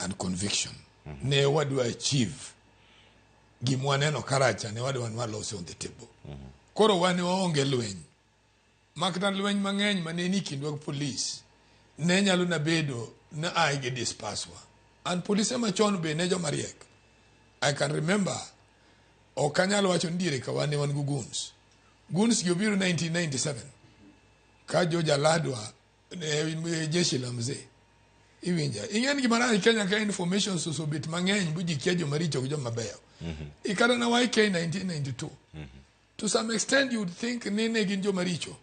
And conviction. Ne wadwa achieve gima waneno karacha, ne wadwa ni walose on the table. Koro wan ne waonge lweny. Makata lweny mang'eny mane ni kindwa gi police ne nyalo na bedo na ai gi disperse wa. And polise machon be ne joma riek. I can remember, ok anyal wacho ni diere ka wan ne wan gi goons. Goons gi obiro 1997 ka George Aladwa ne jeshi la mzee. Iwinja. Ing'e ni gima rach Kenya ka information osobet mang'eny bu ji kia joma richo gi joma beyo. Ikata na YK 1992. To some extent you would think ni ne gin joma richo.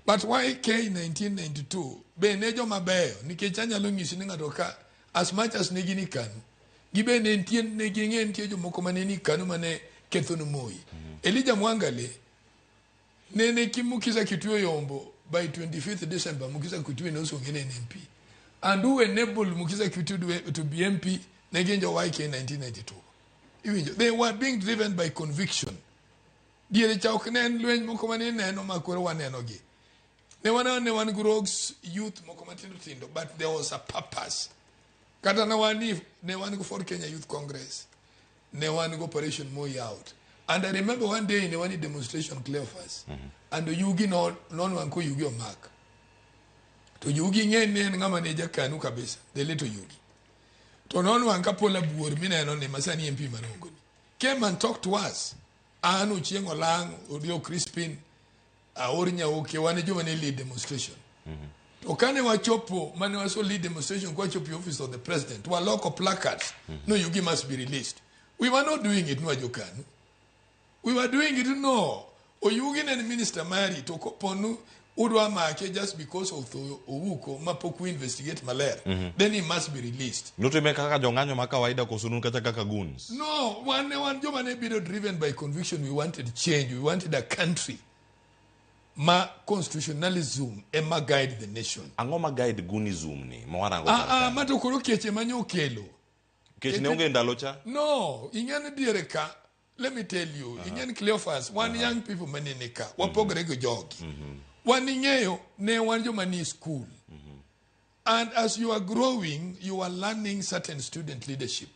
But YK 1992 be ne joma beyo nikech anyalo nyisi ni ng'ato ka as much as ne gin i KANU, gibe ne nitie, ne ging'e nitie jomoko mane ni KANU mane ketho ne Moi. Elijah Mwangale nene ki Mukhisa Kituyi oyombo by 25th December, Mukhisa Kituyi nosong'e ne en MP. And who enabled Mukhisa Kituyi to be MP ne gin jo YK 1992. Iwinjo, they were being driven by conviction. Diere cha ok ne en lweny moko mane ineno ma koro waneno gi. Ne wan, ne wan gi rogues youth moko matindo tindo, but there was a purpose. Kata ne wan ni ne wan gi Ford Kenya Youth Congress. Ne wan gi Operation Moi Out. And I remember one day ne wan i demonstration Cleophas. And Oyugi no nonwang' ko Oyugi omak. To Oyugi ng'e ni en ng'ama ne jakanu kabisa, the late Oyugi. To nonwang' ka Paul Abuor mineno ni masani MP Marongo ni came and talked to us. An Ochieng' Olang', Odio Crispin, Aor Nyauke, wan e joma ne lead demonstration. To kane wachopo, mane waso lead demonstration, kwachopo e office of the president, waloko placards, no Oyugi must be released. We were not doing it nwa jokanu. We were doing it no. Oyugi ne en minister mari to koponu udwa make just because of tho Ouko ma pok we investigate maler, then he must be released. Nutime kaka jong'anyo ma kawaida koso nun kata kaka goons? No, wan ne wan joma ne biro driven by conviction. We wanted change. We wanted a country ma constitutionalism ema guide the nation. Ang'o ma guide goonism ni ma warango Ah, kar ah, ka? ma to koro keche manyo okelo. Kech ne onge ndalo cha? No, ing'e ni diere ka, let me tell you, ing'e ni Cleophas, wan young people manene ka, wapogre gi jogi. Wan ing'eyo, ne wan joma ni school. And as you are growing, you are learning certain student leadership.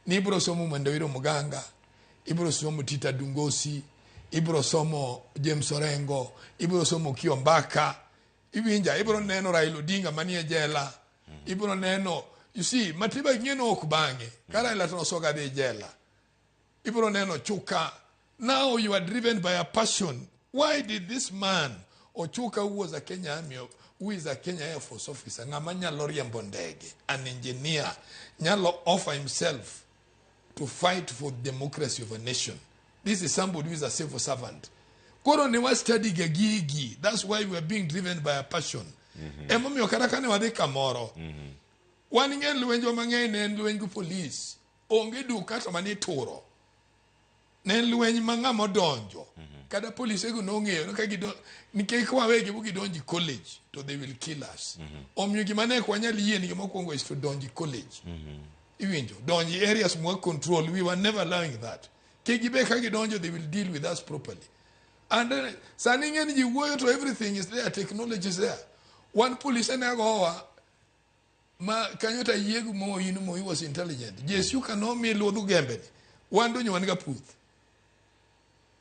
Ni ibro somo Mwendawiro Muganga, ibro somo Tita Dungosi, ibro somo James Orengo, ibro somo Kiombaka, iwinja, ibro neno Raila Odinga manie jela, ibro neno, you see, Matiba ing'e ok bang'e, ka Raila to nosoga dhi jela. Ibro neno Chuka. Now you are driven by a passion. Why did this man, Ochuka, who was a Kenya Army, who is a Kenya Air Force officer, ng'ama nyalo riembo ndege, an engineer, nyalo offer himself to fight for democracy of a nation? This is somebody who is a civil servant. Koro ne wa study ga gigi. That's why we are being driven by a passion. Emomiyo kata kane wadhi kamoro, wan ing'e lwenjwa mang'eny ne en lweny gi police. Onge duka to mane ituro. Ne en lweny ma ng'ama odonjo. Kata polise go nong'eyo ni ka gido nikech ka wawegi bu gidonji college to they will kill us. Omiyo gima ne ok wanyal yie ni mokwongo is to donji college. Iwinjo, donji areas mwa control, we were never allowing that. Kik gibe ka gidonjo, they will deal with us properly. And sani ing'e ni ji wuoyo to everything is there, technology is there. Wan polise ne gowa ma kanyo to ayie gi Moi ni Moi was intelligent. JSU ka nomi luodh gembe ni, wan donyo wan ga puth.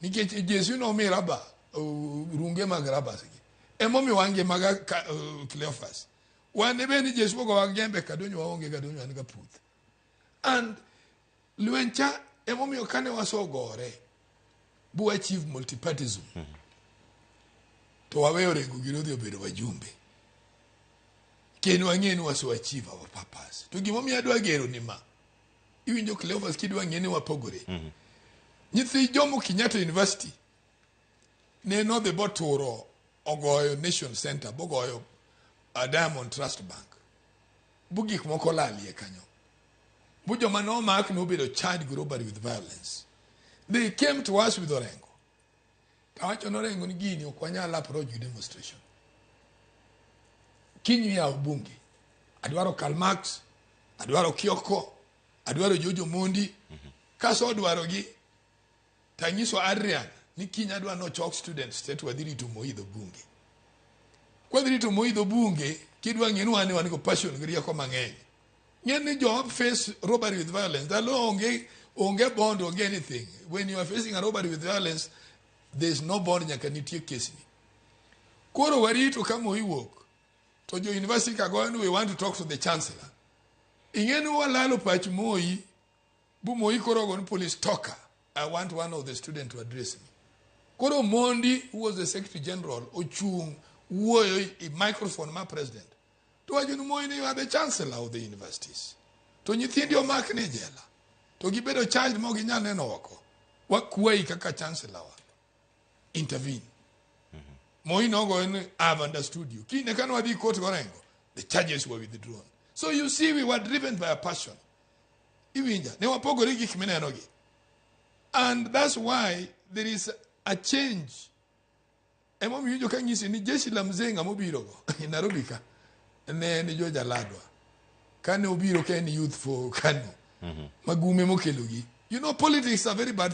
Nikech JSU nomi raba, runge mag rabas gi. Emomiyo wan gi maga ka, Cleophas. Wan be ni JSU ogowa gembe ka donyo waonge ga donyo wan ga puth. And lweny cha emomiyo kane wasogore bu achieve multipartism to waweyo Orengo gi odhi obedo wajumbe kendo wang'e ni waso achieve our purpose. To gimomiyo adwa gero ni ma, iwinjo Cleophas, kidwa ng'e ni wapogore. Nyithi Jomo Kenyatta University ne nodhi boturo ogoyo Nation Center, bogoyo Diamond Trust Bank, bu gik moko lalie kanyo, bu joma nomak nobedo charged gi robbery with violence. They came to us with Orengo. Tawacho ne Orengo ni gini ok wanyal approach gi demonstration. Kiny yaw bunge, adwaro Karl Marx, adwaro Kioko, adwaro Jojo Mondi. Kaso dwarogi tanyiso Adrian ni kiny adwa nochok students te to wadhi rito Moi dho bunge. Kwadhi rito Moi dho bunge, kidwa ng'e ni wan go passion gi rieko mang'eny. Ng'e ni jo face robbery with violence. Ndalo onge onge bond, onge anything. When you are facing a robbery with violence, there is no bond nyaka nitie case ni. Koro warito ka Moi wuok. To jo university ka goyo ni we want to talk to the chancellor. Ing'e ni walalo pach Moi, bu Moi koro ogo ni police toka. I want one of the students to address me. Koro Mondi, who was the secretary general, ochung' wuoyo e microphone ma president. To wacho ni Moi ni you are the chancellor of the universities. To nyithindi omak ni jela. To gibedo charged ma ok ginyal neno oko. Wakwayi kaka chancellor wa. Intervene. Moi nogoyo ni I have understood you. Kinde kane wadhi court gorengo, the charges were withdrawn. So you see we were driven by a passion. Iwinja, ne wapogore gi gik minenogi. And that's why there is a change. Emomiyo iwinjo ka nyisi ni jeshi la mzee ng'ama obirogo e Nairobi ka ne en George Aladwa. Kane obiro ka en youth for Kanu. Magume mokelogi. You know politics are very bad.